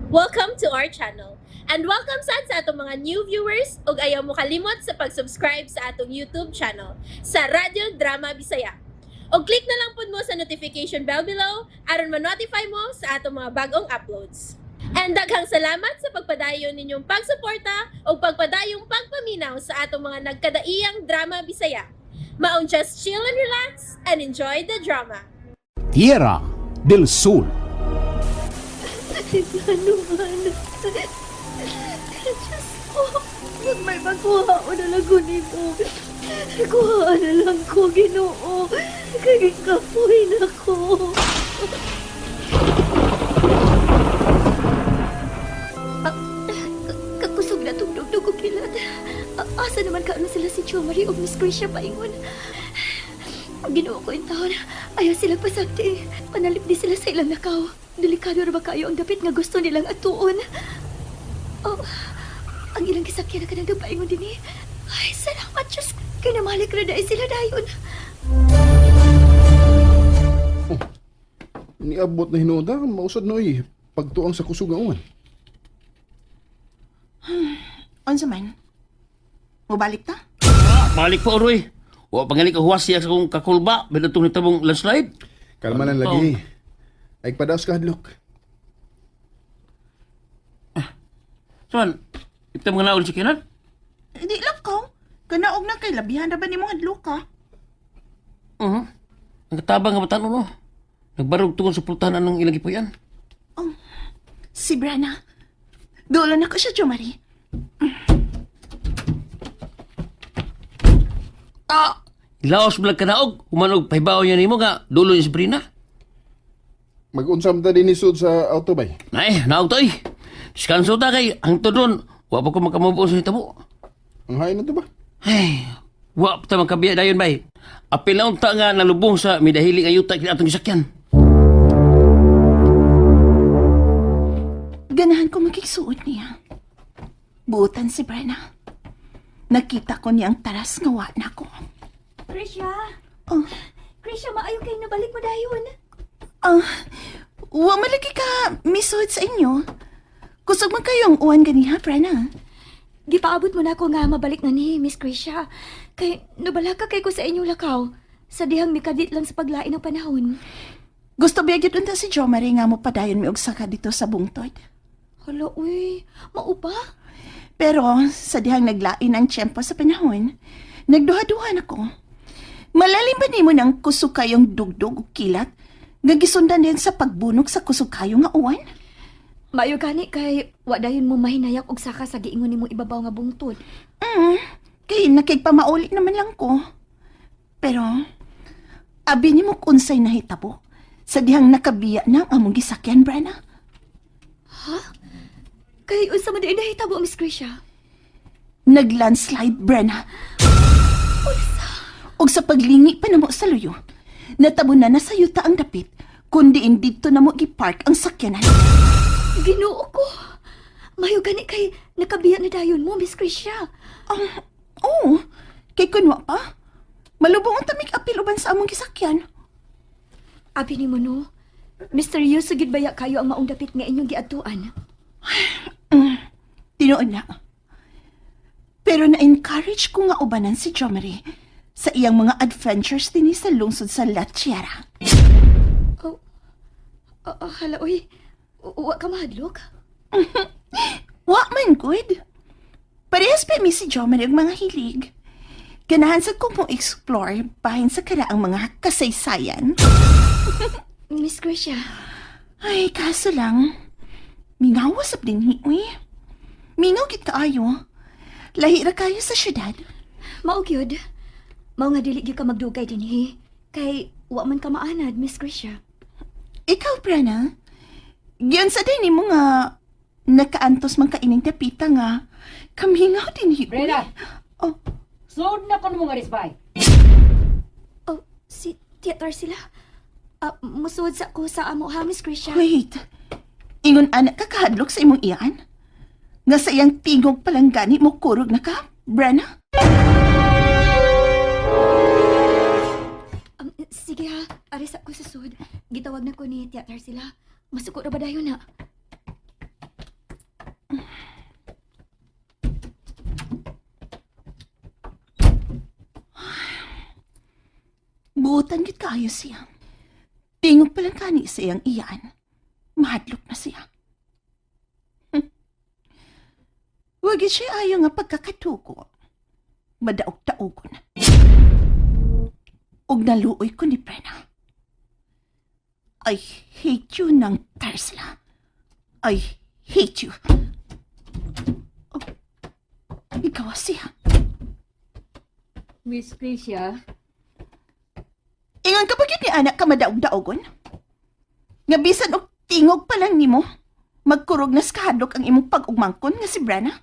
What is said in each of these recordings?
Welcome to our channel. And welcome sad sa atong mga new viewers ug ayaw mo kalimot sa pag-subscribe sa atong YouTube channel sa Radyo Drama Bisaya. Og click na lang pud mo sa notification bell below aron ma-notify mo sa atong mga bagong uploads. And daghang salamat sa pagpadayon ninyong pagsuporta ug pagpadayong pagpaminaw sa atong mga nagkadaiyang drama Bisaya. Maong just chill and relax and enjoy the drama. Tierra del Sol. Ano man? Diyos ko, pag may makuha ko na lang ko nimo. Kuha na lang ko, Ginoo. Kay kapoy na ko. Kakusog na tugdog ko kilat. Asa naman kaano sila si Chomary o Miss Gracia paingon. Ginoo ko in taon. Ayaw sila pasakti. Panalip di sila sa ilang nakaw. Delikado ra ba kayo ang dapit nga gusto nilang atuon? Oh, ang ilang gisakyan na kanang paingon din eh. Ay, salamat Diyos. Kinamalik ra dahil sila dayon. Niabot na hinuda, mausad na oy. Pagtuang sa kusog ang uwan. Unsa man? Mubalik ta? Balik pa, Uroy. Wa pangali ka huwas siya sa kong kakulba. Binatong ni tabong landslide. Kalma lang lagi. Ay padaos ka hadlok. Saan? Ito mga naon si Kenan? Di lang ko. Kanaog na kay labihan ra ba nimo hadlok ka? Uh-huh. Ang katabang nga batan no. Nagbarog tungkol sa pultahan ng ilang gipuyan. Si Brana. Dulo na ko siya, Jomari. Ah! Ilaos mo lang kanaog. Humanog pahibaw niya nimo nga. Dulo niya si Brina. Mag-unsam ta din isod sa auto bay. Nay, naog to eh. Diskanso ta kay ang tudon. Wa pa ko makamubo sa hitabo. Ang hain na to ba? Ay, wa pa ta makabiya dayon bay. Apil na unta nga nalubong sa midahili nga yuta kini atong gisakyan. Ganahan ko makigsuot niya. Buutan si Brana. Nakita ko niya ang taras nga wa na ko. Krisha! Oh, Krisha, maayo kay nabalik mo dayon. ah, wa malagi ka misuod sa inyo. Kusog man kayo ang uwan ganiha, Brana. Gipaabot mo na ako nga mabalik na ni Miss Krisha. Kay nabala ka kay ko sa inyong lakaw. Sa dihang mikadit lang sa paglain ng panahon. Gusto biya gyud unta si Jomari nga mo padayon mi og saka dito sa bungtod. Hala, uy, maupa? Pero sa dihang naglain ang tiyempo sa panahon, nagduha-duha na ko. Malalim ba nimo ng kusog kayong dugdog o kilat nga gisundan din sa pagbunog sa kusog kayo nga uwan? Maayo gani kay wa dayon mo mahinayak og saka sa giingon nimo ibabaw nga bungtod. Kay nakigpamauli naman lang ko. Pero, abi nimo kunsay nahitabo sa dihang nakabiya na ang among gisakyan, Brana. Kay unsa man di nahitabo, Miss Krisha? Naglandslide, Brenna. Og sa paglingi pa namo sa luyo, natabo na na sa yuta ang dapit, kundi didto na mo gipark ang sakyanan. Ginoo ko. Mayo gani kay nakabiya na dayon mo, Miss Krisha. Oo, kay kunwa pa. Malubong ang tamig apil uban sa among gisakyan. Abi nimo no. Misteryoso gid baya kayo ang maong dapit nga inyong giadtuan. Tinuod na. Pero na-encourage ko nga ubanan si Jomari sa iyang mga adventures dinhi sa lungsod sa La Tierra. Oh. Oh, hala uy. Wa ka mahadlok? Wa man good. Parehas pa mi si Jomari og mga hilig. Ganahan sa kong mo explore bahin sa karaang mga kasaysayan. Miss Krisha. Ay, kaso lang, mingaw sab din uy. Mingaw gid kaayo. Lahi ra kayo sa syudad. Mao gyud. Mao nga dili gyud ka magdugay dinhi. Kay wa man ka maanad, Miss Krisha. Ikaw, Prana, giyon sa din mo nga nakaantos man kaining tapita nga kamingaw din uy. Brenda! Oh, Suod na ko mga risbay. Oh, si Tia Tarsila. Ah, musuod sa ko sa amo ha, Miss Krisha. wait. Ingon anak ka kahadlok sa imong iyan? Nga sa iyang tingog palanggani mo kurog na ka, Brana? Sige ha, aris ako sa sud. Gitawag na ko ni Tia Tarsila. Masuko ra ba dayon na? Buutan gid kaayo siya. Tingog pa lang kani sa iyang iyaan. Mahadlok na siya. Wag gid siya ayo nga pagkakatuko. Madaog-taogon. Og naluoy ko ni Prena. I hate you ng Tarsila. I hate you. Oh, ikaw siya. Miss Krisha, Ingon ka ba gyud ni anak ka madaog-daogon? Nga bisan og tingog pa lang nimo, magkurog na sa kahadlok ang imong pag-ugmangkon nga si Brana.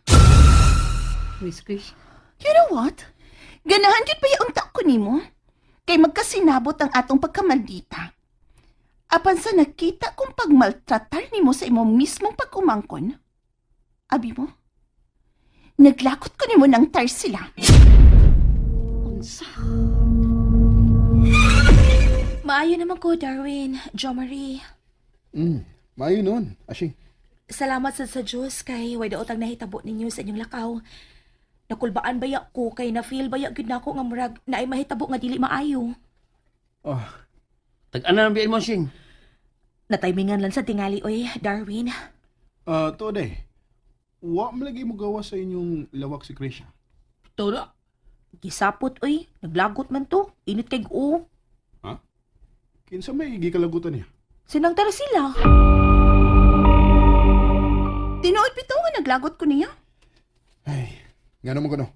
Miss Krisha, You know what? Ganahan gyud pa unta ko nimo. Kay magkasinabot ang atong pagkamaldita. Apan sa nakita kong pagmaltratar nimo sa imong mismong pag-umangkon, abi mo, naglakot ko nimo ng tarsila. unsa? Maayo naman ko, Darwin, Jo Marie. Maayo noon, Ashing. Salamat sa Diyos kay way daot ang nahitabo ninyo sa inyong lakaw. Nakulbaan baya ko kay na-feel baya gyud nako nga murag naay mahitabo nga dili maayo. Ah, Tag-ana ang biyan mo, Sing. Nataymingan lang sa tingali oy, Darwin. Ah, to day. Wa man lagi mo gawa sa inyong lawak si Krisha. Ito na. Gisapot oy, naglagot man to. Init kay o. Ha? Kinsa may gikalagutan niya? Sinang tara sila. Tinuod bitaw nga naglagot ko niya. Ay, ngano mo kuno?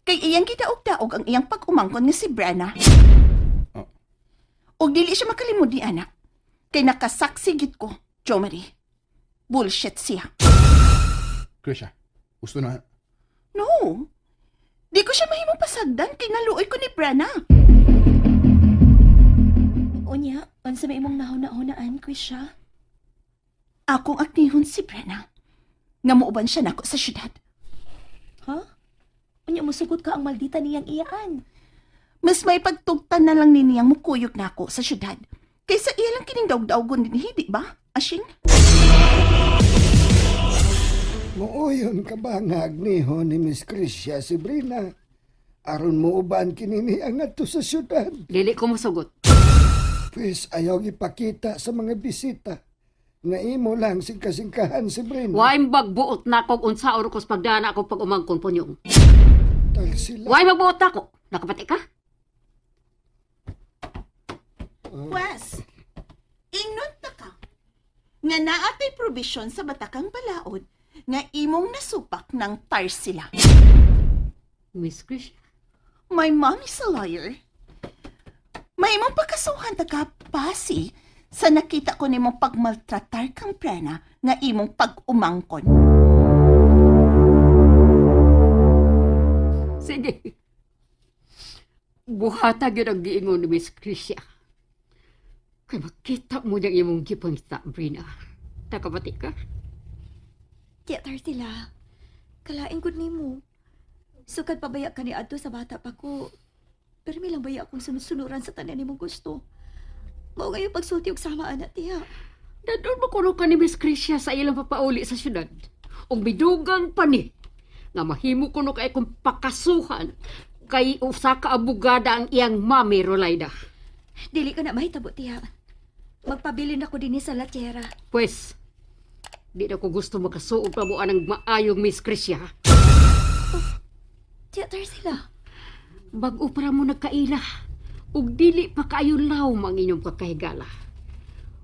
Kay iyang gidaog-daog ang iyang pag-umangkon nga si Brenna. Oh. Og dili siya makalimod ni anak. Kay nakasaksi gid ko, Jo Marie. Bullshit siya. Krisha, gusto na. No. Di ko siya mahimong pasagdan kay naluoy ko ni Brenna. Unya, unsa may imong nahuna-hunaan, Krisha? Akong aknihon si Brenna. Nga muuban siya nako sa syudad. Ha? Unya musugot ka ang maldita niyang iyaan. Mas may pagtugtan na lang ni niyang mukuyog nako sa syudad. Kaysa iya lang kining daog-daogon din, hindi ba, Ashing? Mooyon ka ba nga agniho ni Miss Krisha si Brina? Aron mo uban kinini ang adto sa syudad. Dili ko mosugot. Pwes ayaw ipakita sa mga bisita nga imo lang singkasingkahan si Brina. Way magbuot na kog unsa or kos pagdana ako pag umangkon punyong. Tal sila. Way magbuot na ko. Nakapati ka? Pwes, ingnon ta ka nga naatay probisyon sa batakang balaod nga imong nasupak ng tarsila. Miss Krisha, My mom is a lawyer. May imong pagkasuhan ta ka, pasi, sa nakita ko nimong pagmaltratar kang prena nga imong pag-umangkon. sige. Buhata gyud ang giingon ni Miss Krisha. Kay makita mo niyang imong gipangita, Brina. Nakapati ka? Tiya, Tarsila. Kalain gud nimo. Sukad pabaya ka ni adto sa bata pa ko. Pero may lang baya akong sunod-sunuran sa tanan nimong gusto. Mao ngayon pagsulti og sama ana tiya. Dadon mo kuno ka ni Miss Krisha sa ilang papauli sa syudad. Ug bidugang pa ni nga mahimo kuno kay kung pakasuhan kay usa ka abogada ang iyang mami Rolaida. Dili ka na mahitabo tiya. Magpabilin ako dinhi sa Latiera. Pwes, di na ko gusto makasuod pa mo anang maayong Miss Krisha. Tiya, Tarsila. Bag-o para mo nagkaila. Ug dili pa kaayo lawom ang inyong pagkahigala.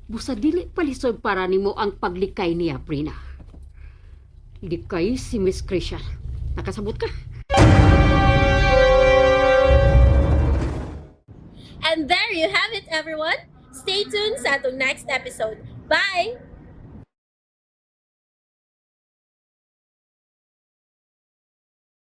Busa dili pa lisod para nimo ang paglikay niya, Prina. Likay si Miss Krisha. Nakasabot ka? And there you have it, everyone. Stay tuned sa atong next episode. Bye!